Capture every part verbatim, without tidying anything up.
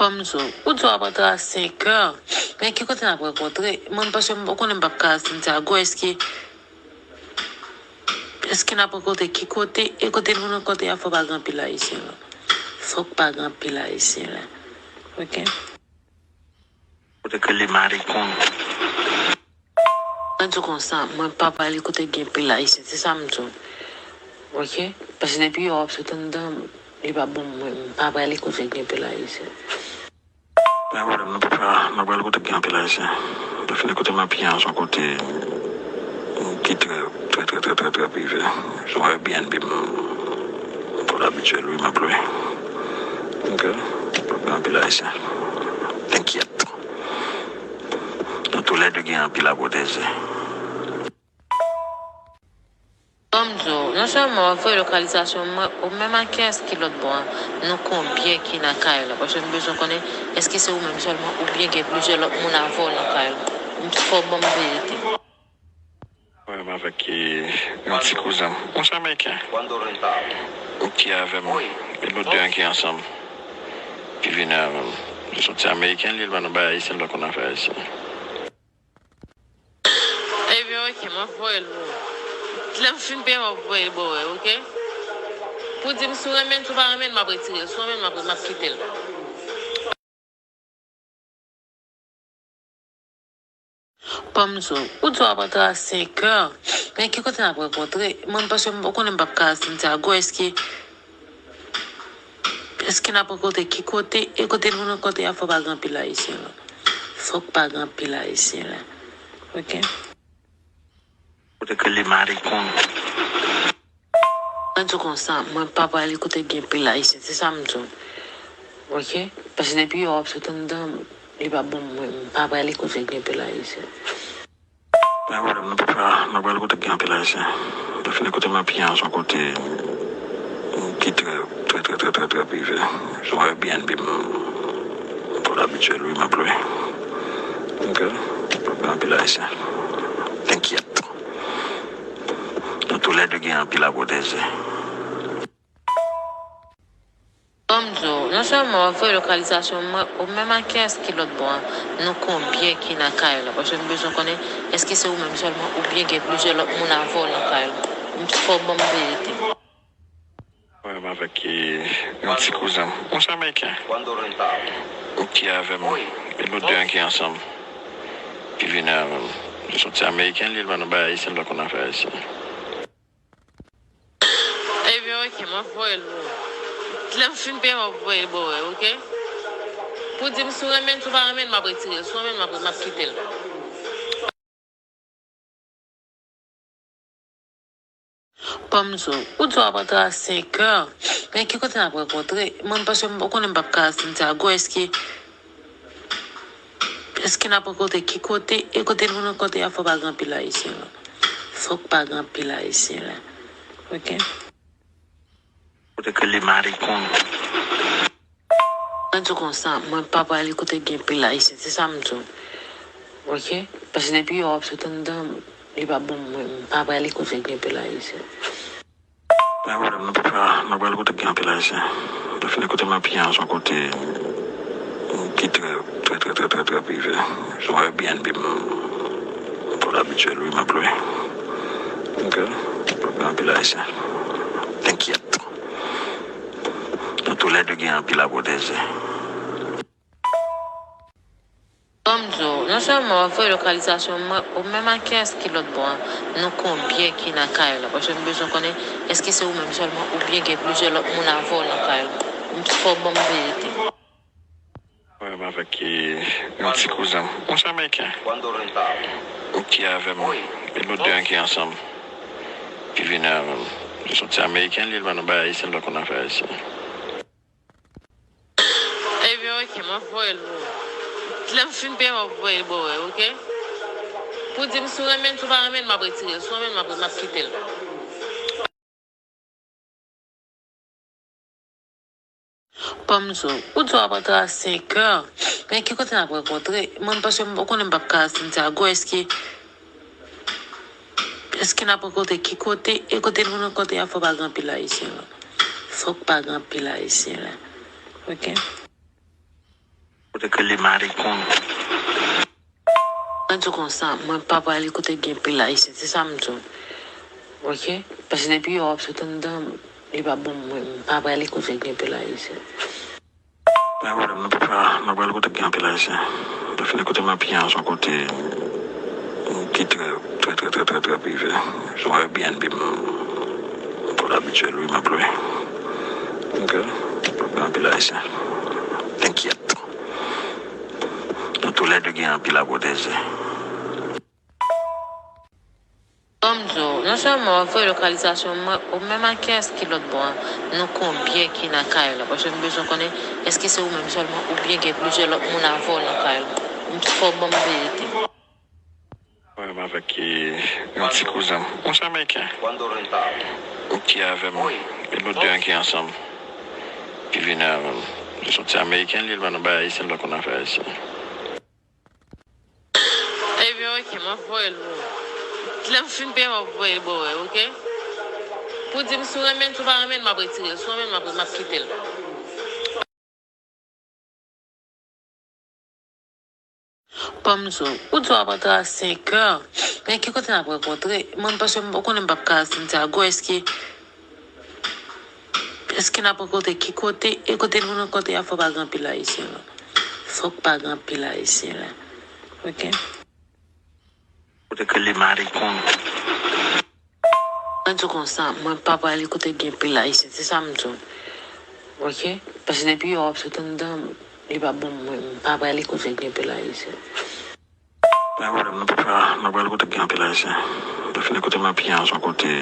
Pòm di w, ou di w ap antre a senk è. Men ki kote n ap rankontre? Mwen, paske m, ou konnen m p ap ka Santiago, èske, èske n ap rankontre ki kote? E kote nou rankontre a, fò pa gen anpil Ayisyen la. Fòk pa gen anpil Ayisyen la. Oke? Ou te ke le maricon. Mwen di w konsa, mwen pa prale kote gen pil Ayisyen, se sa m di w. Oke? Paske depi yo ap sot anndan, li pa bon mwen, m pa prale kote gen pil Ayisyen. Pa gen pwoblèm, nou pa, nou pral kote gen anpil Ayisyen. Define kote m ap ye an, se yon kote ki trè, trè, trè, trè, trè, trè prive. Se yon Airbnb, m, m konn abitye lwe, m ap lwe. Oke? Pa gen anpil Ayisyen. T'inquiète. Nou toulède gen anpil a pwoteje. Ban m di w, non sèlman w ap voye lokalizasyon mwen, ou menm ak kiyès ki lòt bò a, nou konbyen ki nan kay la? Paske m bezwen konnen, èske se ou menm sèlman, oubyen gen plizyè lòt moun avè w nan kay la? M fò w ban m verite. Mwen menm avèk, e, yon ti kouzen m. Yon ti Ameriken. Ki avè m. E nou de an ki ansanm. Ki vini avè m. Se yon ti Ameriken, li, li pa nan bagay Ayisyen, li pa konn afè Ayisyen. Ebyen, oke, m ap voye l pou ou. Lè m fin peye, m ap voye l ba w, oke? Pou di m si w renmen l, si w pa renmen l, m ap retire l. Si w renmen l, m ap, m ap kite l. Ban m di w, ou di w ap antre a senk è. Men ki kote n ap rankontre? Mwen, paske m, ou konnen m p ap ka Santiago, èske, èske n ap rankontre ki kote? E kote nou rankontre a, fò pa gen anpil Ayisyen la. Fòk pa gen anpil Ayisyen la. Oke? Ou te ke le maricon. Mwen di w konsa, mwen pa prale kote gen pil Ayisyen, se sa m di w. Oke? Paske depi yo ap sot anndan, li pa bon mwen, m pa prale kote gen pil Ayisyen. Pa gen pwoblèm, nou pa, nou pral kote gen anpil Ayisyen. Define kote m ap ye an, se yon kote ki trè, trè, trè, trè, trè, trè prive. Se yon Airbnb, m, m konn abitye lwe, m ap lwe. Oke? Pa gen anpil Ayisyen. T'inquiète. Nou toulède gen anpil a pwoteje. Ban m di w, non sèlman w ap voye lokalizasyon mwen, ou menm ak kiyès ki lòt bò a, nou konbyen ki nan kay la? Paske m bezwen konnen, èske se ou menm sèlman, oubyen gen plizyè lòt moun avè w nan kay la? M fò w ban m verite. Mwen menm avèk, e, yon ti kouzen m. Yon ti Ameriken. Ki avè m. E nou de an ki ansanm. Ki vini avè m. Se yon ti Ameriken, li, li pa nan bagay Ayisyen, li pa konn afè Ayisyen. Ebyen, oke, m ap voye l pou ou. Lè m fin peye, m ap voye l ba w, oke? Pou di m si w renmen l, si w pa renmen l, m ap retire l. Si w renmen l, m ap, m ap kite l. Ban m di w, ou di w ap antre a senk è. Men ki kote n ap rankontre? Mwen, paske m, ou konnen m p ap ka Santiago, èske, èske n ap rankontre ki kote? E kote nou rankontre a, fò pa gen anpil Ayisyen la. Fòk pa gen anpil Ayisyen la. Oke? Ou te ke le maricon. Mwen di w konsa, mwen pa prale kote gen pil Ayisyen, se sa m di w. Oke? Paske depi yo ap sot anndan, li pa bon mwen, m pa prale kote gen pil Ayisyen. Pa gen pwoblèm, nou pa, nou pral kote gen anpil Ayisyen. Define kote m ap ye an, se yon kote ki trè, trè, trè, trè, trè, trè prive. Se yon Airbnb, m, m konn abitye lwe, m ap lwe. Oke? Pa gen anpil Ayisyen. T'inquiète. Nou toulède gen anpil a pwoteje. Ban m di w, non sèlman w ap voye lokalizasyon mwen, ou menm ak kiyès ki lòt bò a, nou konbyen ki nan kay la? Paske m bezwen konnen, èske se ou menm sèlman, oubyen gen plizyè lòt moun avè w nan kay la? M fò w ban m verite. Mwen menm avèk, e, yon ti kouzen m. Yon ti Ameriken. Ki avè m. E nou de an ki ansanm. Ki vini avè m. Se yon ti Ameriken, li, li pa nan bagay Ayisyen, li pa konn afè Ayisyen. Ebyen, oke, m ap voye l pou ou. Lè m fin peye, m ap voye l ba w, oke? Pou di m si w renmen l, si w pa renmen l, m ap retire l. Si w renmen l, m ap, m ap kite l. Ban m di w, ou di w ap antre a senk è. Men ki kote n ap rankontre? Mwen, paske m, ou konnen m p ap ka Santiago, èske, èske n ap rankontre ki kote? E kote nou rankontre a, fò pa gen anpil Ayisyen la. Fòk pa gen anpil Ayisyen la. Oke? Mwen di w konsa, mwen pa prale kote gen pil ayisyen, se sa m di w. Oke? Paske depi yo ap sot anndan, li pa bon, mwen, m pa prale kote gen pil ayisyen. Pa gen pwoblèm, nan papa, mwen pral kote gen anpil ayisyen. Mwen fin kote m ap ye an, se yon kote ki trè, trè, trè, trè, trè, trè prive. Se yon Airbnb, m, m konn abitye lwe, m ap lwe. Ok? Gen anpil ayisyen. Enkyèt. Nou toulède gen anpil a pwoteje. Ban m di w, non sèlman w ap voye lokalizasyon mwen, ou menm ak kiyès ki lòt bò a? Nou konbyen ki nan kay la? Paske m bezwen konnen, èske se ou menm sèlman oubyen gen plizyè lòt moun avè w nan kay la? M fò w ban m verite. Mwen menm avèk, e, yon ti kouzen m. Yon ti Ameriken. Ki avè m. E nou de an ki ansanm. Ki vini avè m. Se yon ti Ameriken, li, li pa nan bagay ayisyen, li pa konn afè ayisyen. Ebyen, oke, m ap voye l pou ou. Lè m fin peye, m ap voye l ba w, oke? Pou di m si w renmen l, si w pa renmen l, m ap retire l. Si w renmen l, m ap, m ap kite l. Ban m di w, ou di w ap antre a senkè. Men ki kote n ap rankontre? Mwen, paske m, ou konnen m p ap ka al Santiago, èske Èske n ap rankontre ki kote? E kote nou rankontre a, fò pa gen anpil ayisyen la. Fòk pa gen anpil ayisyen la. Oke? Kote ke le maricon. Mwen di w konsa, mwen pa prale kote gen pil ayisyen, se sa m di w. Oke? Paske depi yo ap sot anndan, li pa bon, mwen, m pa prale kote gen pil ayisyen. Pa gen pwoblèm, nan papa, mwen pral kote gen anpil ayisyen. Mwen fin kote m ap ye an, se yon kote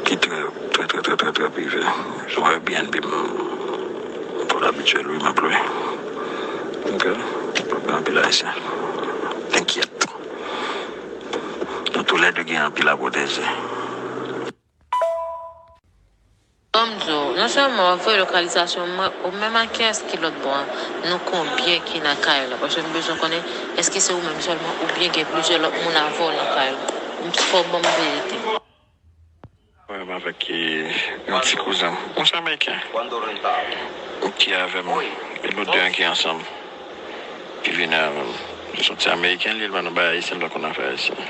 ki trè, trè, trè, trè, trè, trè prive. Se yon Airbnb, m, m konn abitye lwe, m ap lwe. Ok? Gen anpil ayisyen. Enkyèt. Nou toulède gen anpil a pwoteje. Ban m di w, non sèlman w ap voye lokalizasyon mwen, ou menm ak kiyès ki lòt bò a? Nou konbyen ki nan kay la? Paske m bezwen konnen, èske se ou menm sèlman oubyen gen plizyè lòt moun avè w nan kay la? M fò w ban m verite. Mwen menm avèk, e, yon ti kouzen m. Yon ti Ameriken. Ki avè m. E nou de an ki ansanm. Ki vini avè m. Se yon ti Ameriken, li, li pa nan bagay ayisyen, li pa konn afè ayisyen.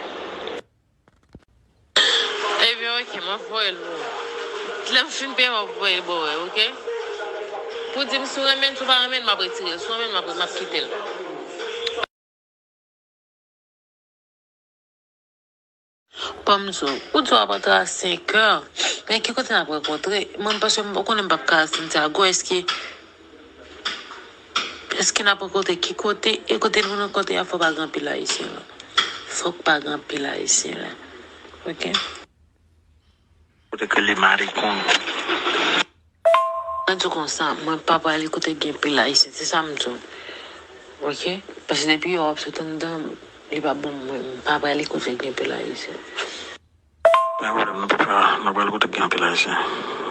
Ebyen, oke, m ap voye l pou ou. Lè m fin peye, m ap voye l ba w, oke? Pou di m si w renmen l, si w pa renmen l, m ap retire l. Si w renmen l, m ap, m ap kite l. Ban m di w, ou di w ap antre a senkè. Men ki kote n ap rankontre? Mwen, paske m, ou konnen m p ap ka al Santiago, èske Èske n ap rankontre ki kote? E kote nou rankontre a, fò pa gen anpil ayisyen la. Fòk pa gen anpil ayisyen la. Oke? Kote ke le maricon. Mwen di w konsa, mwen pa prale kote gen pil ayisyen, se sa m di w. Oke? Paske depi yo ap sot anndan, li pa bon, mwen, m pa prale kote gen pil ayisyen. Pa gen pwoblèm, nan papa, mwen pral kote gen anpil ayisyen.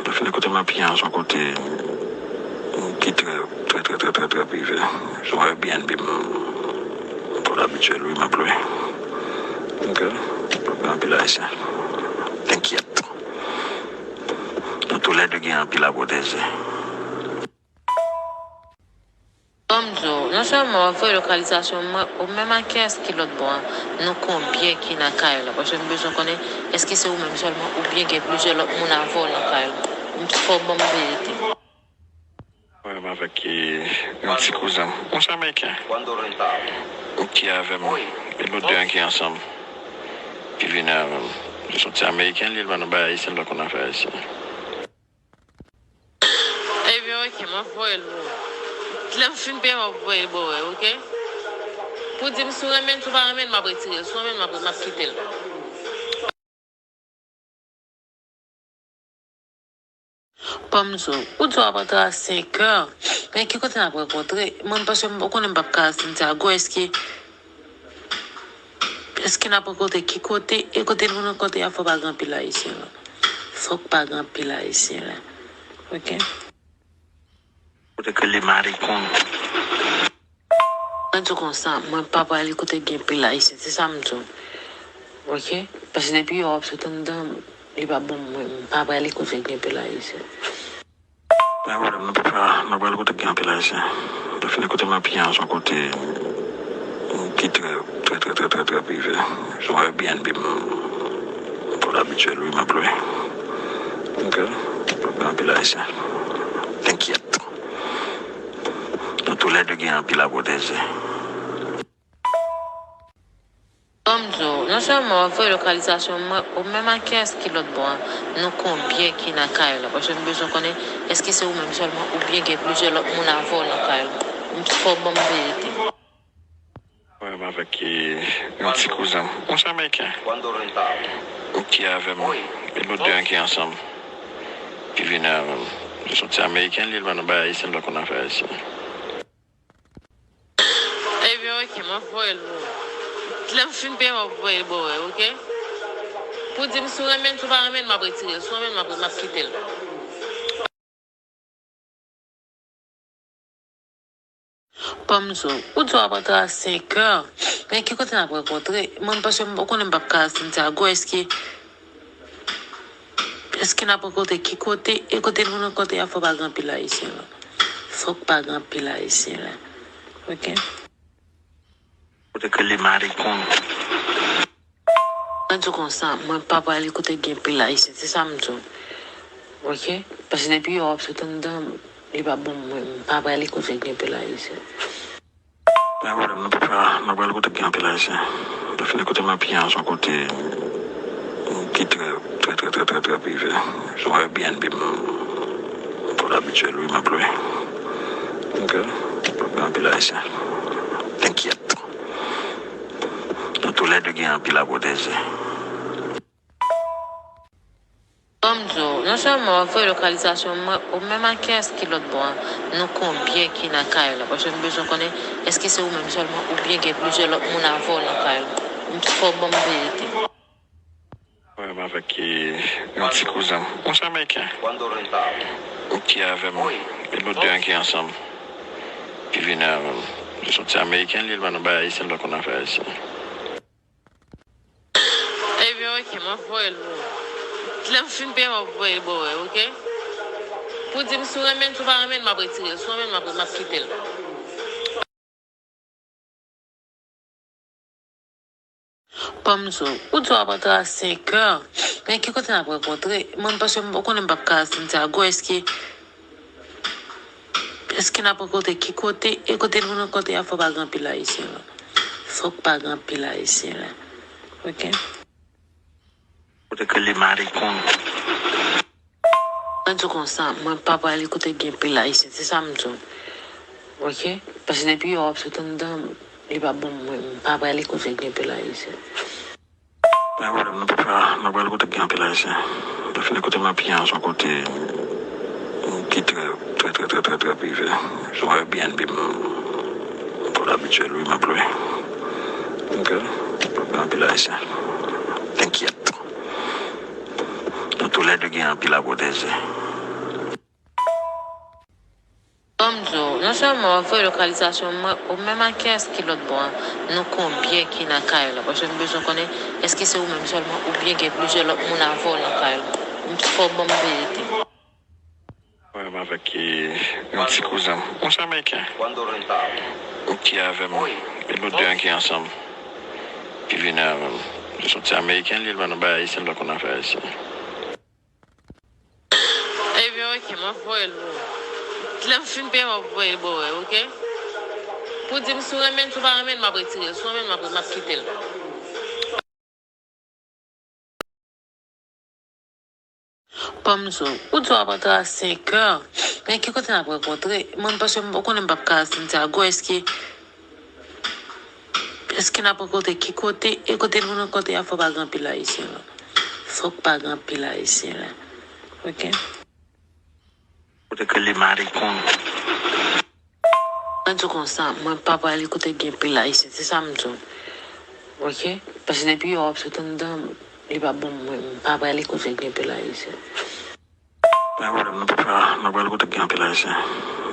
Mwen fin kote m ap ye an, se yon kote ki trè, trè, trè, trè, trè, trè prive. Se yon Airbnb, m, m konn abitye lwe, m ap lwe. Ok? Gen anpil ayisyen. Enkyèt. Nou toulède gen anpil a pwoteje. Ban m di w, non sèlman w ap voye lokalizasyon mwen, ou menm ak kiyès ki lòt bò a? Nou konbyen ki nan kay la? Paske m bezwen konnen, èske se ou menm sèlman oubyen gen plizyè lòt moun avè w nan kay la? M fò w ban m verite. Mwen menm avèk, e, yon ti kouzen m. Yon ti Ameriken. Ki avè m. E nou de an ki ansanm. Ki vini avè m. Se yon ti Ameriken, li, li pa nan bagay ayisyen, li pa konn afè ayisyen. Ebyen, oke, m ap voye l pou ou. Lè m fin peye, m ap voye l ba w, oke? Pou di m si w renmen l, si w pa renmen l, m ap retire l. Si w renmen l, m ap, m ap kite l. Ban m di w, ou di w ap antre a senkè. Men ki kote n ap rankontre? Mwen, paske m, ou konnen m p ap ka al Santiago, èske Èske n ap rankontre ki kote? E kote nou rankontre a, fò pa gen anpil ayisyen la. Fòk pa gen anpil ayisyen la. Oke? Kote ke le maricon. Mwen di w konsa, mwen pa prale kote gen pil ayisyen, se sa m di w. Oke? Paske depi yo ap sot anndan, li pa bon, mwen, m pa prale kote gen pil ayisyen. Pa gen pwoblèm, nan papa, mwen pral kote gen anpil ayisyen. Fini kote m ap ye an, se yon kote ki trè, trè, trè, trè, trè, trè prive. Se yon Airbnb m, m konn abitye lwe, m ap lwe. Ok. Pa gen anpil Ayisyen. Enkyèt. Nou toulède gen anpil a pwoteje. Ban m di w, non sèlman w ap voye lokalizasyon mwen, ou menm ak kiyès ki lòt bò a, nou konbyen ki nan kay la? Paske m bezwen konnen, èske se ou menm sèlman oubyen gen plizyè lòt moun avè w nan kay la? M fò w ban m verite. Mwen menm avèk, e, yon ti kouzen m. Yon ti Ameriken. Ki avè m. E nou de an ki ansanm. Ki vini avè m. Se yon ti Ameriken, li, li pa nan bagay ayisyen, li pa konn afè ayisyen. Ebyen, ok, m ap voye l pou ou. Lè m fin peye, m ap voye l ba w, ok? Pou di m si w renmen l, si w pa renmen l, m ap retire l. Si w renmen l, m ap, m ap kite l. Ban m di w, ou di w ap antre a senkè. Men ki kote n ap rankontre? Mwen, paske m, ou konnen m p ap ka al Santiago, èske Èske n ap rankontre ki kote? E kote nou rankontre a, fò pa gen anpil ayisyen la. Fòk pa gen anpil ayisyen la. Ok? Kote ke le maricon. Mwen di w konsa, mwen pa prale kote gen pil ayisyen. Se sa m di w. Ok? Paske depi w ap sot anndan, li pa bon pou mwen. M pa prale kote gen pil ayisyen. Pa gen pwoblèm, nou pral, nou pral kote ki gen anpil ayisyen. Lè fini kote m ap ye an, se yon kote ki trè, trè, trè, trè, trè, trè prive. Se yon Airbnb m, m konn abitye lwe, m ap lwe. Ok? Pa gen anpil ayisyen. Enkyèt. Nou toulède gen anpil a pwoteje. Ban m di w, non sèlman w ap voye lokalizasyon mwen, ou menm ak kiyès ki lòt bò a, nou konbyen ki nan kay la? Paske m bezwen konnen, èske se ou menm sèlman oubyen gen plizyè lòt moun avè w nan kay la? M fò w ban m verite. Mwen menm avèk, e, yon ti kouzen m. Yon ti Ameriken. Ki avè m. E nou de an ki ansanm. Ki vini avè m. Se yon ti Ameriken, li, li pa nan bagay ayisyen, li pa konn afè ayisyen. Ebyen, ok, m ap voye l pou ou. Lè m fin peye, m ap voye l ba w, ok? Pou di m si w renmen l, si w pa renmen l, m ap retire l. Si w renmen l, m ap, m ap kite l. Ban m di w, ou di w ap antre a senkè. Men ki kote n ap rankontre? Mwen, paske m, ou konnen m p ap ka al Santiago, èske Èske n ap rankontre ki kote? E kote nou rankontre a, fò pa gen anpil ayisyen la. Fòk pa gen anpil ayisyen la. Ok? Kote ke le maricon. Mwen di w konsa, mwen pa prale kote gen pil ayisyen. Se sa m di w. Ok? Paske depi w ap sot anndan, li pa bon pou mwen. M pa prale kote gen pil ayisyen. Pa gen pwoblèm, nou pral, nou pral kote ki gen anpil ayisyen. Lè fini kote m ap ye an, se yon kote ki trè, trè, trè, trè, trè, trè prive. Se yon Airbnb m, m konn abitye lwe, m ap lwe. Ok? Pa gen anpil ayisyen. Enkyèt. Nou toulède gen anpil a pwoteje. Ban m di w, non sèlman w ap voye lokalizasyon mwen, ou menm ak kiyès ki lòt bò a, nou konbyen ki nan kay la? Paske m bezwen konnen, èske se ou menm sèlman oubyen gen plizyè lòt moun avè w nan kay la? M fò w ban m verite. Mwen menm avèk, e, yon ti kouzen m. Yon ti Ameriken. Ki avè m. E nou de an ki ansanm. Ki vini avè m. Se yon ti Ameriken, li, li pa nan bagay ayisyen, li pa konn afè ayisyen. Ebyen, ok, m ap voye l pou ou. Lè m fin peye, m ap voye l ba w, ok? Pou di m si w renmen l, si w pa renmen l, m ap retire l. Si w renmen l, m ap, m ap kite l. Ban m di w, ou di w ap antre a senkè. Men ki kote n ap rankontre? Mwen, paske m, ou konnen m p ap ka al Santiago, èske Èske n ap rankontre ki kote? E kote nou rankontre a, fò pa gen anpil ayisyen la. Fòk pa gen anpil ayisyen la. Ok? Kote ke le maricon. Mwen di w konsa, mwen pa prale kote gen pil ayisyen. Se sa m di w. Ok? Paske depi w ap sot anndan, li pa bon pou mwen. M pa prale kote gen pil ayisyen. Pa gen pwoblèm, nou pral, nou pral kote ki gen anpil ayisyen.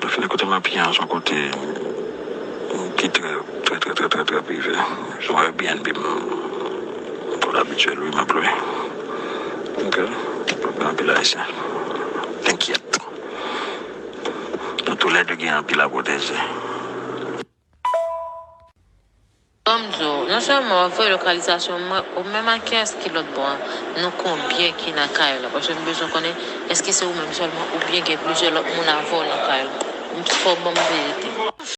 Lè fini kote m ap ye an, se yon kote ki trè, trè, trè, trè, trè, trè prive. Se yon Airbnb m, m konn abitye lwe, m ap lwe. Ok? Pa gen anpil ayisyen. Enkyèt. Nou toulède gen anpil a pwoteje. Ban m di w, non sèlman w ap voye lokalizasyon mwen, ou menm ak kiyès ki lòt bò a, nou konbyen ki nan kay la? Paske m bezwen konnen, èske se ou menm sèlman oubyen gen plizyè lòt moun avè w nan kay la? Fò w ban m verite.